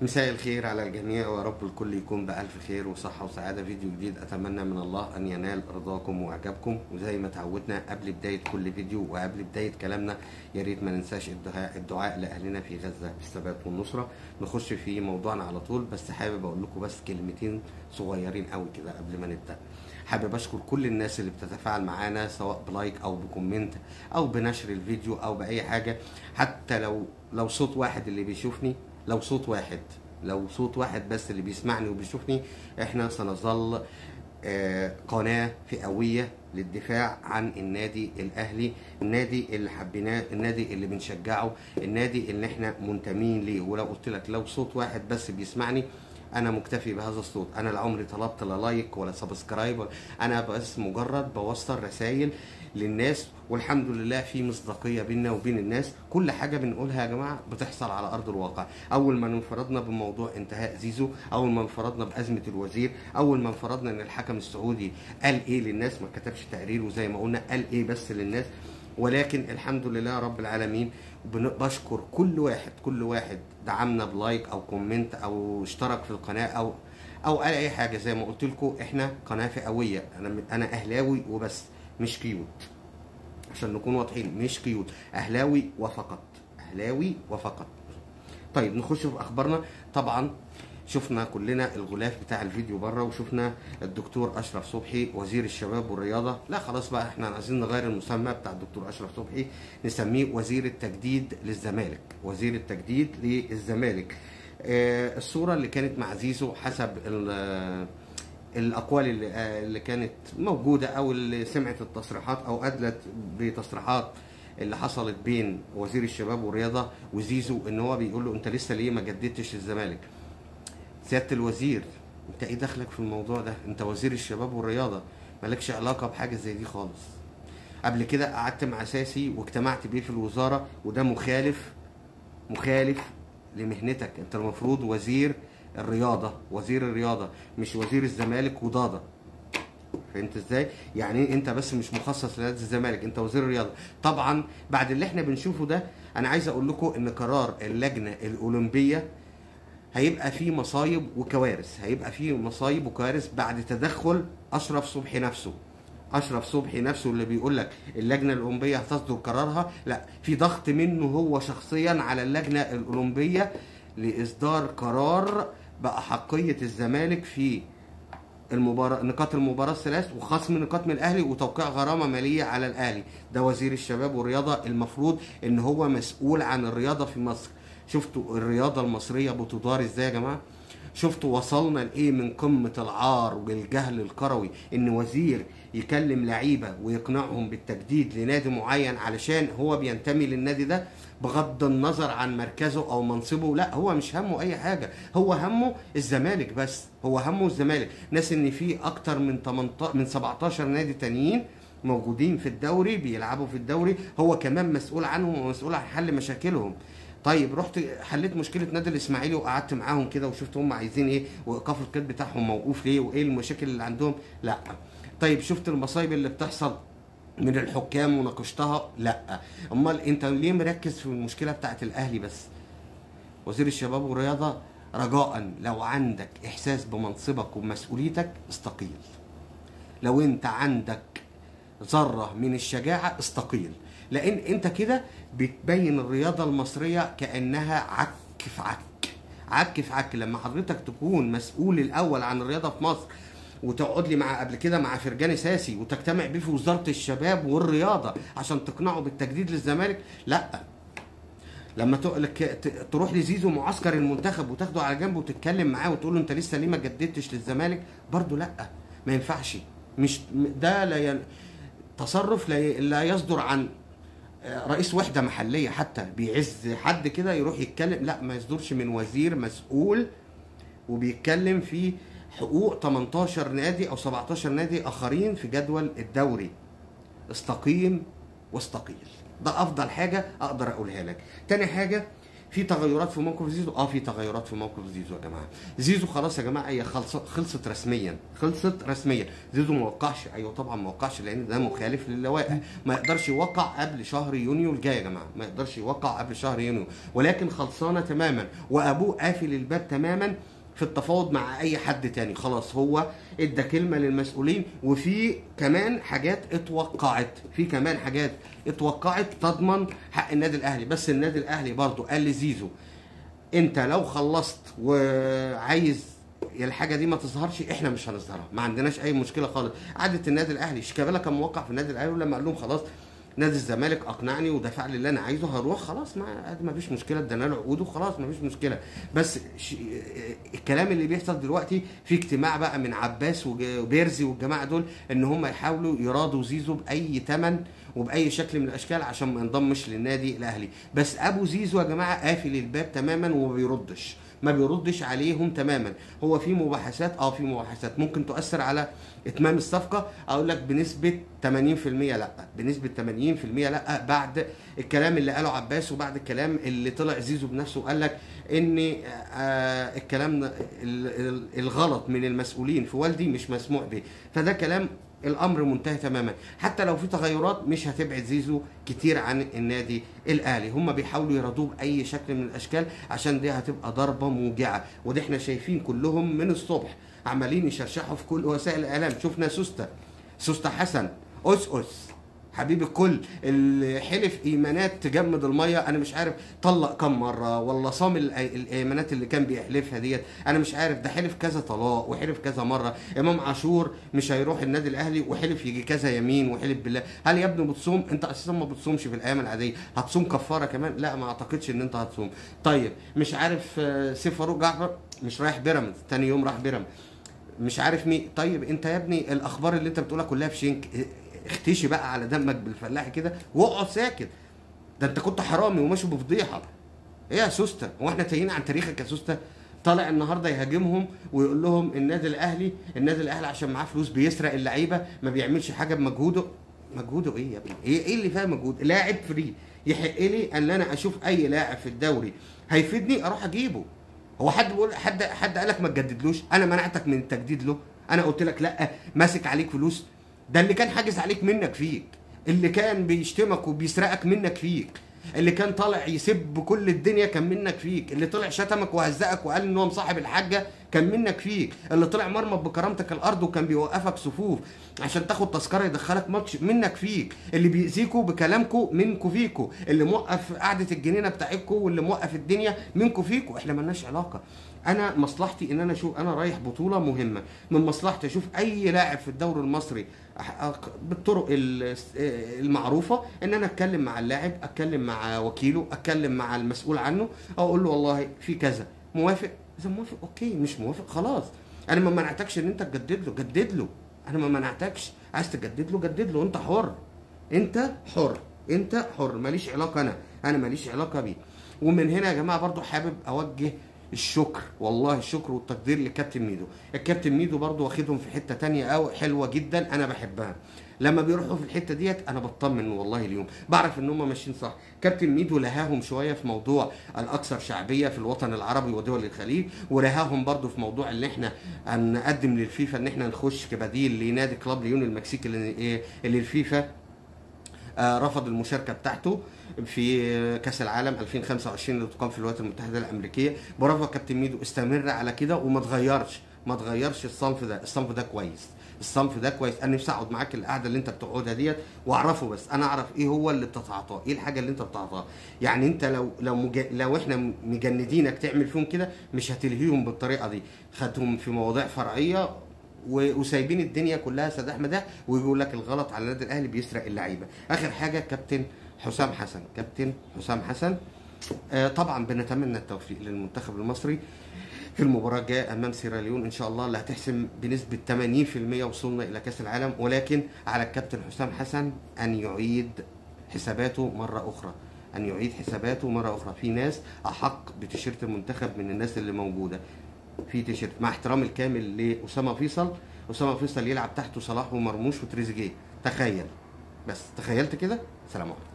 مساء الخير على الجميع، ويا رب الكل يكون بألف خير وصحة وسعادة. فيديو جديد أتمنى من الله أن ينال رضاكم وإعجابكم. وزي ما تعودنا قبل بداية كل فيديو وقبل بداية كلامنا، يا ريت ما ننساش الدعاء لأهلنا في غزة بالثبات والنصرة. نخش في موضوعنا على طول، بس حابب أقول لكم بس كلمتين صغيرين قوي كده قبل ما نبدأ. حابب أشكر كل الناس اللي بتتفاعل معانا، سواء ب like أو ب comment أو بنشر الفيديو أو بأي حاجة. حتى لو صوت واحد اللي بيشوفني، لو صوت واحد بس اللي بيسمعني وبيشوفني، احنا سنظل قناة فئوية للدفاع عن النادي الاهلي، النادي اللي حبيناه، النادي اللي بنشجعه، النادي اللي احنا منتمين ليه. ولو قلت لك لو صوت واحد بس بيسمعني، انا مكتفي بهذا الصوت. انا لا عمري طلبت لا like ولا subscribe، انا بس مجرد بوصل رسائل للناس، والحمد لله في مصداقية بيننا وبين الناس. كل حاجة بنقولها يا جماعة بتحصل على ارض الواقع. اول ما انفردنا بموضوع انتهاء زيزو، اول ما انفردنا بازمه الوزير، اول ما انفردنا ان الحكم السعودي قال ايه للناس، ما كتبش تقرير وزي ما قلنا قال ايه بس للناس. ولكن الحمد لله رب العالمين، بشكر كل واحد دعمنا ب like او comment او اشترك في القناة او قال اي حاجة. زي ما قلت لكم احنا قناة فئويه، انا اهلاوي وبس، مش cute، عشان نكون واضحين، مش cute، اهلاوي وفقط، اهلاوي وفقط. طيب نخش في اخبارنا. طبعا شفنا كلنا الغلاف بتاع الفيديو بره، وشفنا الدكتور اشرف صبحي وزير الشباب والرياضة. لا خلاص بقى، احنا عايزين نغير المسمى بتاع الدكتور اشرف صبحي، نسميه وزير التجديد للزمالك، وزير التجديد للزمالك. الصورة اللي كانت مع زيزو حسب الاقوال اللي كانت موجودة او اللي سمعت التصريحات او ادلت بتصريحات اللي حصلت بين وزير الشباب والرياضة وزيزو، ان هو بيقول له انت لسه ليه ما جددتش الزمالك؟ سيادة الوزير، انت ايه دخلك في الموضوع ده؟ انت وزير الشباب والرياضة، مالكش علاقة بحاجة زي دي خالص. قبل كده قعدت مع ساسي واجتمعت بيه في الوزارة، وده مخالف لمهنتك. انت المفروض وزير الرياضة، وزير الرياضة، مش وزير الزمالك وضاده. فهمت ازاي؟ يعني انت بس مش مخصص لنادي الزمالك، انت وزير الرياضة. طبعا بعد اللي احنا بنشوفه ده، انا عايز اقول لكم ان قرار اللجنة الاولمبية هيبقى فيه مصايب وكوارث، هيبقى فيه مصايب وكوارث بعد تدخل اشرف صبحي نفسه. اشرف صبحي نفسه اللي بيقول لك اللجنة الاولمبية هتصدر قرارها، لا، في ضغط منه هو شخصيا على اللجنة الاولمبية لاصدار قرار باحقيه الزمالك في المباراة، نقاط المباراة الثلاث، وخصم نقاط من الاهلي، وتوقيع غرامة ماليه على الاهلي. ده وزير الشباب والرياضة، المفروض ان هو مسؤول عن الرياضة في مصر. شفتوا الرياضة المصرية بتدار ازاي يا جماعة؟ شفتوا وصلنا لايه من قمة العار والجهل الكروي، ان وزير يكلم لعيبة ويقنعهم بالتجديد لنادي معين علشان هو بينتمي للنادي ده، بغض النظر عن مركزه او منصبه. لا، هو مش همه اي حاجة، هو همه الزمالك بس، هو همه الزمالك. ناس ان في اكتر من 18 من 17 نادي تانيين موجودين في الدوري، بيلعبوا في الدوري، هو كمان مسؤول عنهم ومسؤول عن حل مشاكلهم. طيب رحت حليت مشكلة نادي الاسماعيلي وقعدت معاهم كده وشفت هم عايزين ايه، وايقاف القيد بتاعهم موقوف ليه، وايه المشاكل اللي عندهم؟ لا. طيب شفت المصايب اللي بتحصل من الحكام وناقشتها؟ لا. امال انت ليه مركز في المشكلة بتاعت الاهلي بس؟ وزير الشباب والرياضة، رجاء لو عندك احساس بمنصبك ومسؤوليتك استقيل. لو انت عندك ذره من الشجاعة استقيل، لان انت كده بتبين الرياضة المصرية كانها عك في عك، عك في عك. لما حضرتك تكون مسؤول الاول عن الرياضة في مصر، وتقعد لي مع قبل كده مع فرجاني ساسي وتجتمع بيه في وزارة الشباب والرياضة عشان تقنعه بالتجديد للزمالك، لا. لما تروح لزيزو معسكر المنتخب وتاخده على جنب وتتكلم معاه وتقول له انت لسه ليه ما جددتش للزمالك، برضه لا، ما ينفعش. مش ده لا تصرف لا يصدر عن رئيس وحده محليه حتى بيعز حد كده يروح يتكلم، لا، ما يصدرش من وزير مسؤول وبيتكلم في حقوق 18 نادي او 17 نادي اخرين في جدول الدوري. استقيم واستقيل، ده افضل حاجة اقدر اقولها لك. تاني حاجة، في تغيرات في موقف زيزو؟ في تغيرات في موقف زيزو يا جماعة. زيزو خلاص يا جماعة، هي خلصت رسميا، خلصت رسميا. زيزو ما وقعش، ايوه طبعا ما وقعش، لان ده مخالف للوائح، ما يقدرش يوقع قبل شهر يونيو الجاي يا جماعة، ما يقدرش يوقع قبل شهر يونيو، ولكن خلصانه تماما، وابوه قافل الباب تماما في التفاوض مع اي حد تاني. خلاص هو ادى كلمة للمسؤولين، وفي كمان حاجات اتوقعت، في كمان حاجات اتوقعت تضمن حق النادي الاهلي. بس النادي الاهلي برضو قال لزيزو انت لو خلصت وعايز الحاجة دي ما تظهرش احنا مش هنظهرها، ما عندناش اي مشكلة خالص. عادة النادي الاهلي شيكابالا كان موقع في النادي الاهلي، ولما قال لهم خلاص نادي الزمالك اقنعني ودفع لي اللي انا عايزه هروح، خلاص ما فيش مشكلة، ادينا له عقوده خلاص ما فيش مشكلة. بس الكلام اللي بيحصل دلوقتي في اجتماع بقى من عباس وبيرزي والجماعة دول، ان هم يحاولوا يراضوا زيزو باي ثمن وباي شكل من الاشكال عشان ما ينضمش للنادي الاهلي. بس ابو زيزو يا جماعة قافل الباب تماما وما بيردش، ما بيردش عليهم تماما. هو في مباحثات، في مباحثات ممكن تؤثر على اتمام الصفقة، اقول لك بنسبة 80% لا، بنسبة 80% لا، بعد الكلام اللي قاله عباس وبعد الكلام اللي طلع زيزو بنفسه وقال لك ان الكلام الغلط من المسؤولين في والدي مش مسموح به. فده كلام الامر منتهي تماما، حتى لو في تغيرات مش هتبعد زيزو كتير عن النادي الاهلي. هم بيحاولوا يرضوه باي شكل من الاشكال عشان دي هتبقى ضربه موجعة، وده احنا شايفين كلهم من الصبح عمالين يشرشحوا في كل وسائل الاعلام. شفنا سوسته حسن اس حبيب الكل اللي حلف ايمانات تجمد المية، انا مش عارف طلق كم مرة ولا صام الايمانات اللي كان بيحلفها ديت، انا مش عارف ده حلف كذا طلاق وحلف كذا مرة. امام عاشور مش هيروح النادي الاهلي وحلف يجي كذا يمين وحلف بالله. هل يا ابني بتصوم؟ انت اساسا ما بتصومش في الايام العادية، هتصوم كفارة كمان؟ لا ما اعتقدش ان انت هتصوم. طيب مش عارف سيف فاروق جعفر مش رايح بيراميدز، تاني يوم راح بيراميدز، مش عارف مين. طيب انت يا ابني الاخبار اللي انت بتقولها كلها في شنك، اختشي بقى على دمك بالفلاح كده واقعد ساكت، ده انت كنت حرامي وماشي بفضيحه. ايه يا سوسته؟ هو احنا تايهين عن تاريخك يا سوسته؟ طالع النهارده يهاجمهم ويقول لهم النادي الاهلي، النادي الاهلي عشان معاه فلوس بيسرق اللعيبة، ما بيعملش حاجة بمجهوده. مجهوده ايه يا ابني؟ ايه اللي فيها مجهود؟ لاعب free يحق لي ان انا اشوف اي لاعب في الدوري هيفيدني اروح اجيبه. هو حد بيقول حد قال لك ما تجددلوش؟ انا منعتك من التجديد له؟ انا قلت لك لا ماسك عليك فلوس؟ ده اللي كان حاجز عليك منك فيك، اللي كان بيشتمك وبيسرقك منك فيك، اللي كان طالع يسب كل الدنيا كان منك فيك، اللي طلع شتمك وهزقك وقال ان هو مصاحب الحاجة كان منك فيك، اللي طلع مرمط بكرامتك الارض وكان بيوقفك صفوف عشان تاخد تذكره يدخلك ماتش منك فيك، اللي بيأذيكوا بكلامكوا منكوا فيكوا، اللي موقف قعدة الجنينة بتاعتكوا واللي موقف الدنيا منكوا فيكوا. احنا مالناش علاقة. انا مصلحتي ان انا اشوف، انا رايح بطوله مهمة، من مصلحتي اشوف اي لاعب في الدوري المصري بالطرق المعروفة، ان انا اتكلم مع اللاعب، اتكلم مع وكيله، اتكلم مع المسؤول عنه، اقول له والله في كذا، موافق؟ اذا موافق okay، مش موافق خلاص. انا ما منعتكش ان انت تجدد له، جدد له، انا ما منعتكش، عايز تجدد له جدد له، انت حر، انت حر، انت حر، ماليش علاقة، انا ماليش علاقة بيه. ومن هنا يا جماعة برضو حابب اوجه الشكر، والله الشكر والتقدير للكابتن ميدو. الكابتن ميدو برضو واخدهم في حتة تانية قوي حلوة جدا، انا بحبها. لما بيروحوا في الحتة ديت انا بطمن والله، اليوم بعرف ان هم ماشيين صح. كابتن ميدو لهاهم شوية في موضوع الاكثر شعبية في الوطن العربي ودول الخليج، ولهاهم برضو في موضوع اللي احنا هنقدم للفيفا ان احنا نخش كبديل لنادي كلوب ليون المكسيكي اللي الفيفا رفض المشاركة بتاعته في كاس العالم 2025 اللي تقام في الولايات المتحدة الامريكية. برافو كابتن ميدو، استمر على كده وما تغيرش، ما تغيرش الصنف ده، الصنف ده كويس، الصنف ده كويس. انا نفسي اقعد معاك القعدة اللي انت بتقعدها ديت واعرفه، بس انا اعرف ايه هو اللي بتتعاطاه، ايه الحاجة اللي انت بتتعاطاها. يعني انت لو احنا مجندينك تعمل فيهم كده مش هتلهيهم بالطريقة دي. خدهم في مواضيع فرعية وسايبين الدنيا كلها سداح مداح، ويقول لك الغلط على النادي الاهلي بيسرق اللعيبة. اخر حاجة كابتن حسام حسن، كابتن حسام حسن طبعا بنتمنى التوفيق للمنتخب المصري في المباراة الجاية امام سيراليون ان شاء الله، اللي هتحسم بنسبة 80% وصولنا الى كاس العالم. ولكن على الكابتن حسام حسن ان يعيد حساباته مرة اخرى، ان يعيد حساباته مرة اخرى. في ناس احق بتيشيرت المنتخب من الناس اللي موجودة في تيشيرت، مع احترامي الكامل لأسامة فيصل. أسامة فيصل يلعب تحته صلاح ومرموش وتريزيجيه، تخيل بس، تخيلت كده. سلام عليكم.